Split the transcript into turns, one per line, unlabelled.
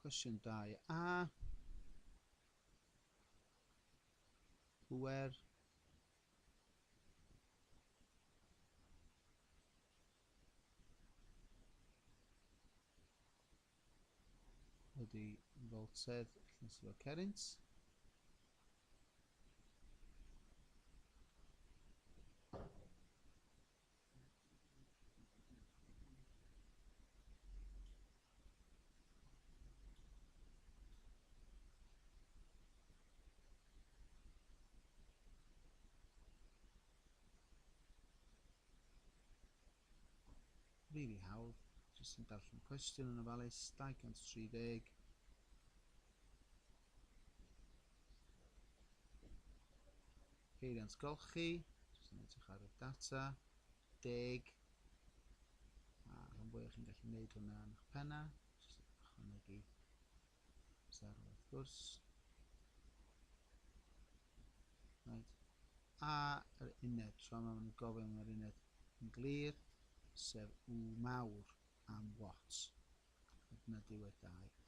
Cwestiwn 2A. Pŵer. Ydy foltedd allan efo cerrynt. Rili hawdd, jyst yn darllen y cwestiwn yn ofalus, 230. Peiriant golchi, jyst yn edrych ar y data, 10. A rhan fwyaf chi'n gallu gwneud hwnna yn eich penna, jyst ychwanegu sero wrth gwrs. Right. A yr uned, tro yma maen nhw'n gofyn am yr uned yn glir, sef U mawr am watt. A dyna diwedd 2A.